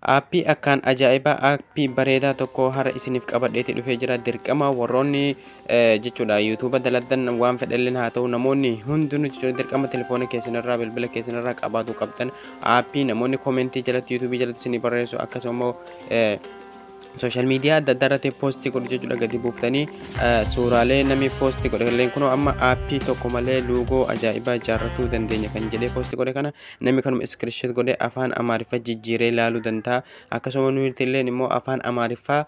Aappii akkaan ajaa'ibaa, aappii bareedaa tokko hara isiniif qabadheeti dhufee jira. Dirqama warroonni jechuudha yuutuuba daladdan, waan fedhalleen haa ta'u, namoonni hundinuu jechuudha dirqama telefoona keessanirraa, bilbila keessanirraa qabaatu qabdan. Aappii namoonni koomentii jalatti, yuutuubii jalatti isinii barreessu, akkasuma sooshaal miidiyaa adda addaa irratti poostii godhu jechuudha, gadi buuftanii suuraalee namni poostii godhe illee kunoo amma aappii tokko malee luugoo ajaa'ibaa ijaarratuu dandeenya kan jedhee poostii godhe kana namni kanuma iskiriishoot godhe afaan Amaariffaa jijjiiree ilaaluu danda'a. Akkasuma nuti illee immoo afaan Amaariffaa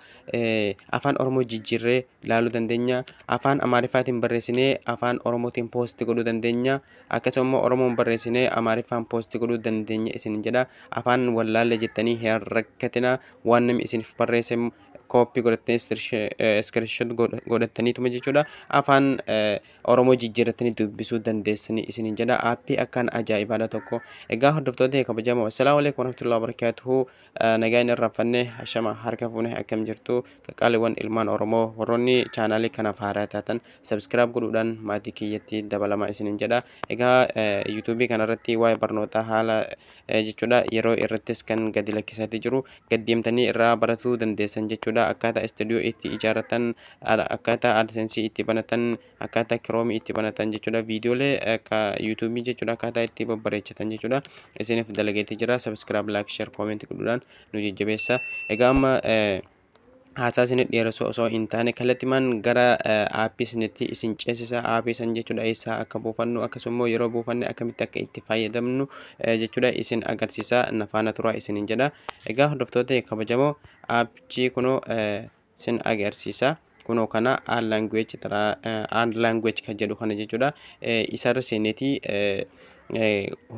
afaan Oromoo jijjiirree ilaaluu dandeenya. Afaan Amaariffaatiin barreessinee afaan Oromootiin poostii godhuu dandeenya. Akkasuma immoo Oromoon barreessinee Amaariffaan poostii godhuu dandeenya isin jedha. Afaan wallaalle jettanii hin rakkatina. Waan namni isiniif barreesse kooppii godhattanii, iskiriishoot godhattaniituma jechuudha afaan Oromoo jijjiirratanii dubbisuu dandeessanii isinin jedha. Aappii akkaan ajaa'ibaadha tokko. Egaa hordoftoota kabajamoo, assalaamu alaikum warahmatullahi wabarakatuhu. Nagaa hin irraanfanne, hashama harka fuune, akkam jirtu qaqqaaliiwwan ilmaan Oromoo? Warroonni chaanaalii kanaaf haaraa taatan sabskiraayib godhuudhaan maatii kiyyatti dabalamaa isinin jedha. Egaa yuutuubii kanarratti waa'ee barnootaa haala jechuudha yeroo irrattis kan gadi lakkisaatti jiru gad deemtanii irraa baratuu dandeessan jechuudha. Akkaataa istuudiyoo itti ijaarratan, akkaataa AdSense itti banatan, akkaataa Kiroomii itti banatan jechuudha, viidiyoolee akka yuutuubii jechuudha akkaataa itti babbareechatan jechuudha isiniif dalageetti jira. Sabskiraayib, laayik, sheer, koomentii godhuudhaan nu jajjabeessa. Egaa amma haasaa isinit dheeressu osoo hin taane kallattimaan gara aappii isinitti isin ceesisa. Aappii san jechuudha eessaa akka buufannu, akkasuma yeroo buufanne akkamitti akka itti fayyadamnu jechuudha isin agarsiisa. Na faana turaa isinin jedha. Egaa hordoftoota kabajamoo, aappichi kunoo isin agarsiisa. Kunoo kana language, language kan jedhu kana jechuudha isarra seeneetii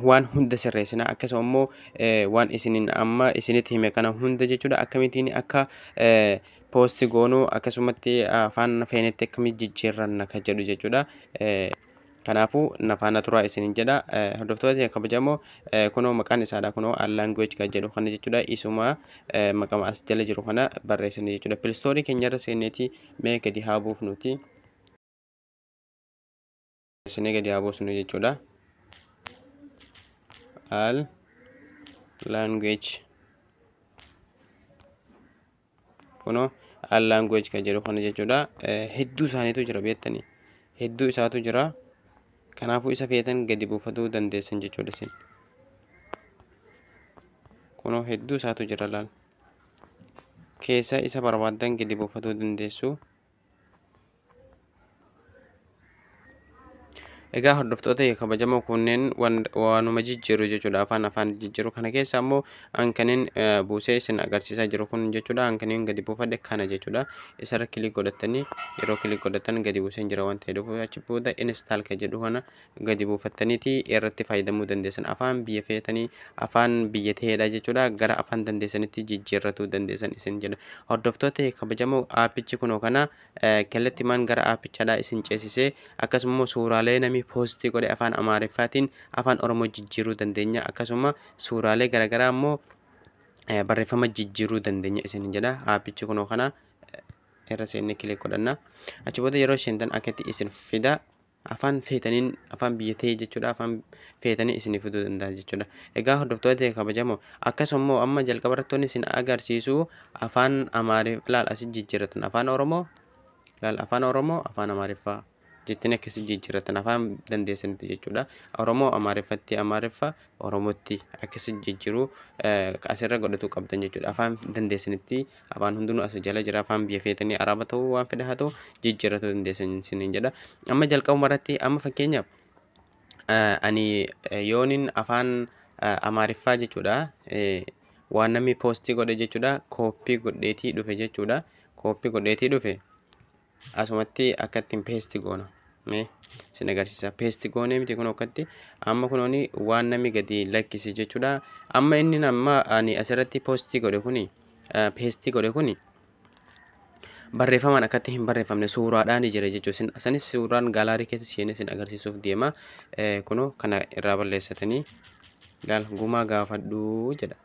waan hunda sirreessina. Akkasuma immoo waan isinin amma isinitti hime kana hunda jechuudha akkamittiin akka poosti goonu, akkasumatti afaan feenetti akkamitti jijjiirranna kan jedhu jechuudha. Kanaafuu na faana turaa isinin jedha. Hordoftoota kabajamoo, kunoo maqaan isaadha, kunoo language kan jedhu kana jechuudha. Isuma maqama as jala jiru kana barreessanii jechuudha pilistoorii keenyarra seeneeti mee gadi haa buufnuti, isinii gadi haa buusnu jechuudha. Al language, kunoo al language kan jedhu kana jechuudha. Hedduu isaaniitu jira beektanii, hedduu isaatu jira. Kanaafuu isa feetan gadi buufatuu dandeessan jechuudha isin. Kunoo hedduu isaatu jira, laal, keessa isa barbaaddan gadi buufatuu dandeessu. Egaa hordoftoota kabajamoo, kunneen waanuma jijjiiru jechuudha, afaan afaan jijjiiru kana keessa ammoo hankaniin buusee isin agarsiisaa jiru kun jechuudha, hankaniin gadi buufadhe kana jechuudha. Isarra kilik godhattanii, yeroo kilik godhattan gadi buuseen jira waan ta'eef, achi booda install kan jedhu kana gadi buufattaniiti irratti fayyadamuu dandeessan. Afaan biyya feetanii, afaan biyya ta'eedha jechuudha, gara afaan dandeessanitti jijjiirratuu dandeessan isin jedha. Hordoftoota kabajamoo, aappichi kunoo kana kallattimaan gara aappichaadhaa isin ceesisee, akkasuma suuraalee namni poostii godhe afaan Amaariffaatiin afaan Oromoo jijjiiruu dandeenya, akkasuma suuraalee garaagaraa immoo barreeffama jijjiiruu dandeenya isin jedha. Aappichi kunoo kana irra seennee kilik godhanna. Achi booda yeroo seentan akkatti isin fida. Afaan feetaniin, afaan biyya ta'e jechuudha, afaan feetanii isinii fiduu danda'a jechuudha. Egaa hordoftoota kabajamoo, akkasuma immoo amma jalqaba irratti isin agarsiisu afaan Amaariff laal asi jijjiirratan, afaan Oromoo laal, afaan Oromoo afaan Amaariffaa jettanii akkasi jijjiirratan, afaan dandeessanitti jechuudha. Oromoo Amaariffatti, Amaariffa Oromootti akkasi jijjiiruu asirra godhatu qabdan jechuudha. Afaan dandeessanitti, afaan hundinuu as jala jira. Afaan biyya feetanii, Araba ta'uu, waan fedhe haa ta'u, jijjiirratu dandeessan isiniin jedha. Amma jalqabuma irratti, amma fakkeenyaaf ani yoonin afaan Amaariffaa jechuudha waan namni poostii godhe jechuudha kooppii godheetii dhufe jechuudha, kooppii godheetii dhufe asumatti akka ittiin peesti goona mee isin agarsiisa. Peesti goonee miti, kun akkatti amma kunooni waan namni gadi lakkise jechuudha. Amma inni amma ani asirratti poostii godhe kuni, peestii godhe kuni barreeffamaan akkatti hin barreeffamne, suuraadhaan jira jechuudha. Sanis suuraan gaalaarii keessa seenee isin agarsiisuuf deema. Kunoo kana irraa balleessatanii laal, gumaa gaafadhuu jedha.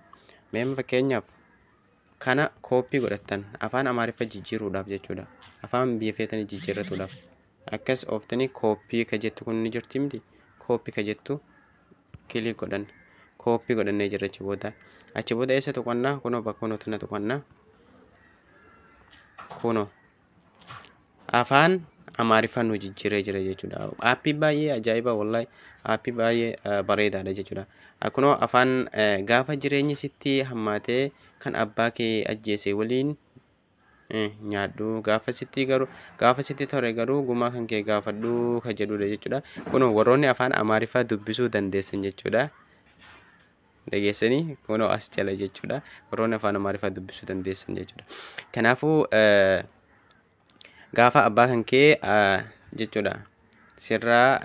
Mee fakkeenyaaf kana kooppii godhattan afaan Amaariffa jijjiiruudhaaf jechuudha. Afaan biyya feetanii jijjiirratuudhaaf. Akkas ooftanii kooppii ka jettu kun ni jirti miti. Kooppii ka jettu kilik godhan. Kooppii godhannee jirra achi booda. Achi booda eessa tuqannaa? Kunoo bakka kunoo tana tuqannaa. Kunoo afaan Amaariffaan nu jijjiiree jira jechuudha. Aappii baay'ee ajaa'iba wallahi, aappii baay'ee bareedaadha jechuudha. Kunoo afaan gaafa jireenyi sitti hammaatee kan abbaa kee ajjeese waliin nyaadhu, gaafa sitti garuu gaafa sitti tore garuu gumaa kan kee gaafadhu ka jedhudha jechuudha. Kunoo warroonni afaan Amaariffaa dubbisuu dandeessan jechuudha. Dhageessanii kunoo as jala jechuudha. Warroonni afaan Amaariffaa dubbisuu dandeessan jechuudha. Kanaafuu gaafa abbaa kan kee jechuudha sirraa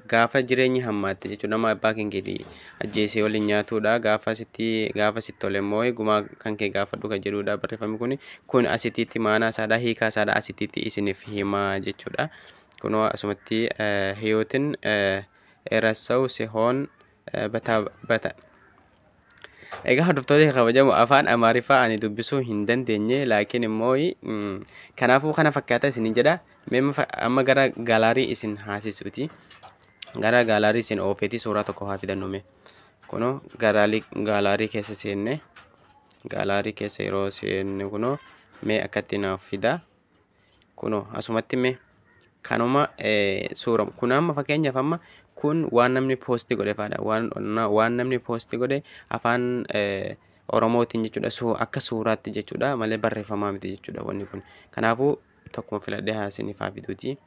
gaafa jireenyi hammaatte jechuudha, nama abbaa kan keetii ajjeesee waliin nyaatudha, gaafa sitti tole immoo gumaa kan kee gaafadhu kan jedhudha. Barreeffamni kun asittiitti maanaa isaadha, hiikaa isaadha asittiitti isiniif himaa jechuudha. Kunoo asumatti hiyootin erasau sihoon bata bata. Egaa hordoftoota kabajamoo, afaan Amaariffaa ani dubbisuu hin dandeenye, laakiin immoo kanaafuu kana fakkaata isinin jedha. Mee amma gara gaalaarii isin haasisuuti. Gara gaalaarii isin oofeeti suuraa tokko haa fidannu mee. Kunoo gaalaarii keessa seenne, gaalaarii keessa yeroo seenne kunoo mee akkatti naaf fida. Kunoo asumatti mee kanuma suura kun amma fakkeenyaaf amma kun waan namni poostii godhe faadha. Waan namni poostii godhe afaan Oromootiin jechuudha. Akka suuraatti jechuudha malee barreeffamaa miti jechuudha wanni kun. Kanaafuu tokkuma filadhee haa isiniif haa fiduuti.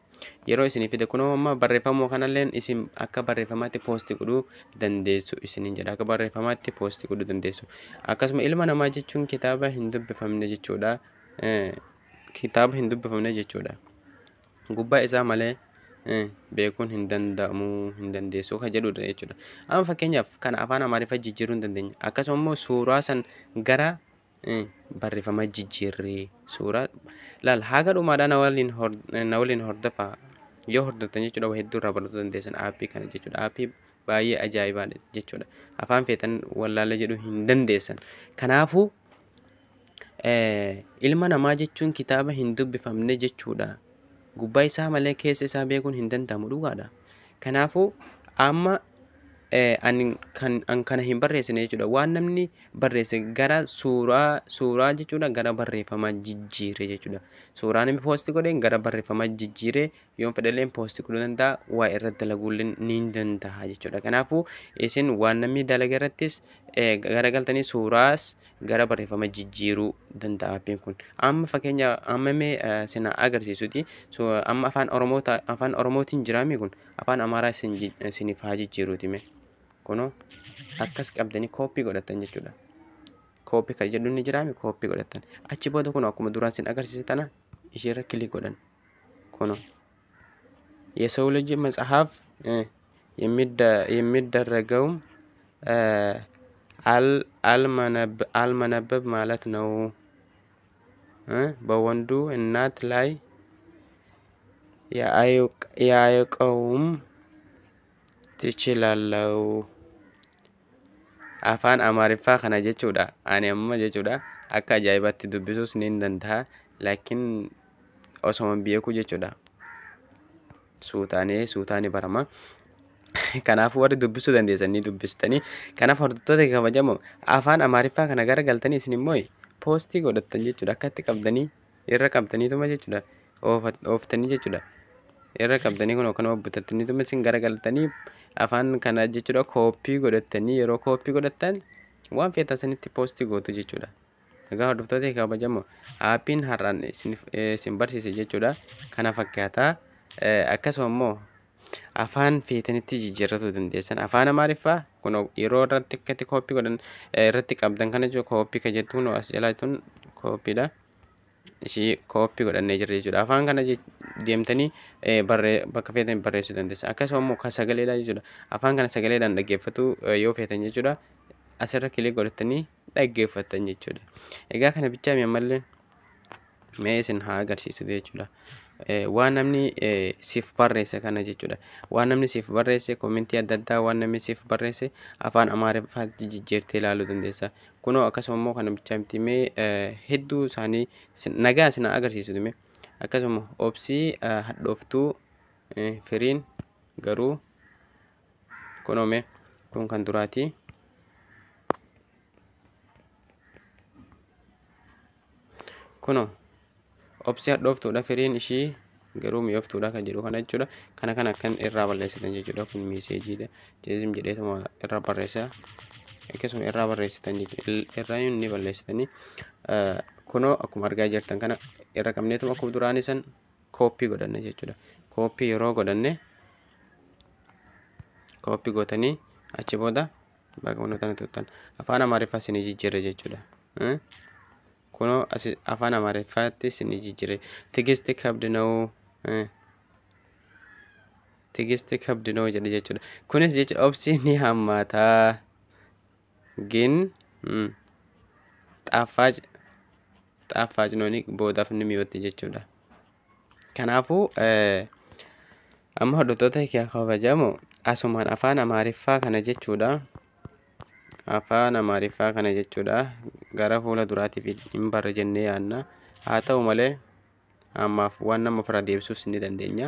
Yeroo isinii fide kunoo amma barreeffamuma kanallee isin akka barreeffamaatti poostii godhuu dandeessu isiniin jedha. Akka barreeffamaatti poostii godhuu dandeessu. Akkasuma ilma namaa jechuun kitaaba hin dubbifamne jechuudha. Kitaaba hin dubbifamne jechuudha. Gubbaa isaa malee beekuun hin danda'amu, hin dandeessu kan jedhudha jechuudha. Amma fakkeenyaaf kana afaan Amaariffaa jijjiiruu hin dandeenya. Akkasuma immoo suuraa san gara barreeffama jijjiirree suuraa laal haga dhumaadhaa na waliin hordofaa. Yoo hordoftan jechuudha waa hedduu irraa barachuu dandeessan aappii kana jechuudha. Aappii baay'ee ajaa'ibaadha jechuudha. Afaan feetan wallaala jedhuu hin dandeessan. Kanaafuu ilma namaa jechuun kitaaba hin dubbifamne jechuudha. Gubbaa isaa malee keessa isaa beekuun hin danda'amu, dhugaadha. Kanaafuu amma ani kan an kana hin barreessine jechuudha. Waan namni barreesse gara suuraa jechuudha gara barreeffamaa jijjiire jechuudha. Suuraa namni poostii godhe gara barreeffamaa jijjiire, yoon fedhallee poostii godhuu danda'a, waa irratti dalaguullee ni danda'a jechuudha. Kanaafuu isin waan namni dalaga irrattis garagaltanii suuraas gara barreeffama jijjiiruu danda'a aappiin kun. Amma fakkeenya amma mee sina agarsiisuti. Amma afaan Oromoo afaan Oromootiin jiraami kun afaan Amaaraa isiniif haa jijjiiruuti mee. Kunoo akkas qabdanii kooppii godhatan jechuudha. Kooppii kan jedhu ni jiraami, kooppii godhatan. Achi booda kun akkuma duraan isin agarsiise tana isheerra kilik godhan. Kunoo የሰው ልጅ መጽሐፍ የሚደረገውም አልመነበብ ማለት ነው። በወንዱ እናት ላይ ያዕቆብም ትችላለው። Afaan Amaariffaa kana jechuudha. Ani amma jechuudha akka ajaa'ibaatti dubbisuus ni danda'a. Laakiin osoma beeku jechuudha. Suutaanee suutaanii barama. Kanaafuu warri dubbisuu dandeessan ni dubbistanii. Kanaaf hordoftoota kabajamoo, afaan Amaariffaa kana gara galtanii isin immoo poostii godhattan jechuudha. Akkatti qabdanii irra qabdaniituma jechuudha. Ooftanii jechuudha. Irra qabdanii kun akkanuma bitattaniituma isin gara galtanii afaan kana jechuudha kooppii godhattanii, yeroo kooppii godhattan waan feetan sanitti poostii gootu jechuudha. Egaa hordoftoota kabajamoo, aappiin har'aan isin barsiise jechuudha. Kana fakkaataa. Akkasuma immoo afaan feetanitti jijjiirratuu dandeessan. Afaan Amaariffaa kun yeroo irratti akkatti kooppii godhan irratti qabdan kana jechuudha, kooppii kan jettu kun as jalaa tun kooppiidha. Ishii kooppii godhannee jirra jechuudha. Afaan kana deemtanii bakka feetan barreessuu dandeessan. Akkasuma immoo kan sagaleedha jechuudha. Afaan kana sagaleedhaan dhaggeeffatu yoo feetan jechuudha. Asirra kilik godhatanii dhaggeeffattan jechuudha. Egaa kana bichaa ammallee mee isin haa agarsiisu jechuudha. Waan namni siif barreesse kana jechuudha. Waan namni siif barreesse, koomentii adda addaa waan namni siif barreesse afaan Amaariffaatti jijjiirtee ilaaluu dandeessa. Kunoo akkasuma immoo kana bichaa miti, mee hedduu isaanii nagaa isin haa agarsiisu mee. Akkasuma obsii hadhooftuu firiin garuu, kunoo mee kun kan duraati. Kunoo obsi hadhooftuudha, firiin ishii garuu mi'ooftuudha kan jedhu kana jechuudha. Kana kana akkan irraa balleessitan jechuudha. Kun messageiidha. Jeezim jedheetuma irraa barreessa. Akkasuma irraa barreessitan jechuudha. Irraa ni balleessitanii. Kunoo akkuma argaa jirtan kana irra qabneetuma akkuma duraanii san copy godhanne jechuudha. Copy yeroo godhanne, copy gootanii achi booda bakka kunoo tana tuttan afaan Amaariffaa isinii jijjiirre jechuudha. Kunoo afaan Amaariffaatti isinii jijjiirre. ትዕግስት ከባድ ነው, ትዕግስት ከባድ ነው jedhe jechuudha. Kunis jecha obsi ni hammaataa gin ጣፋጭ ጣፋጭ ነው, boodaaf ni mi'ootti jechuudha. Kanaafuu amma hordoftoota kiyya kabajamoo, asumaan afaan Amaariffaa kana jechuudha. Afaan Amaariffaa kana jechuudha. Gara fuula duraatiif hin barre jennee yaadna. Haa ta'u malee ammaaf waan nama ofirraa deebisuus ni dandeenya.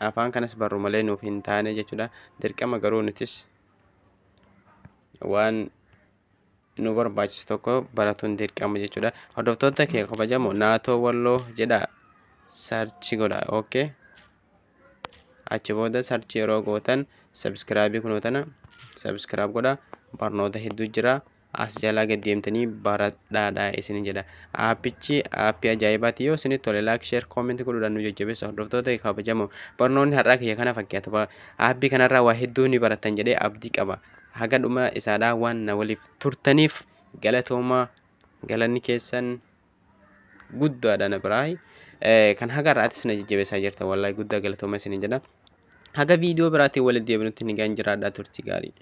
Afaan kanas barru malee nuuf hin taane jechuudha. Dirqama garuu nutis waan nu barbaachisu tokko baratuun dirqama jechuudha. Hordoftoota kee kabajamoo, Naatoo Walloo jedha search godha. Okay. Achi booda search yeroo gootan subscribe kunoo tana subscribe godha. Barnoota hedduu jira. As jalaa gad deemtanii baradhaadha isin jedha. Appichi aappii ajaa'ibaati. Yoo isinitti tole like, share, comment godhuudhaan nu jajjabeessa. Hordoftoota kabajamoo, barnoonni har'aa kiyya kana fakkaata. Aappii kanarraa waa hedduu ni barattan jedhee abdii qaba. Haga dhuma isaadhaa waan na waliif turtaniif galatoomaa, galanni keessan guddaadha na biraa. Kan haga har'aattis na jajjabeessaa jirta, wallaahi guddaa galatooma isin jedha. Haga viidiyoo biraatiin walitti deebinutti ni gaan jiraadhaa, turtii gaarii.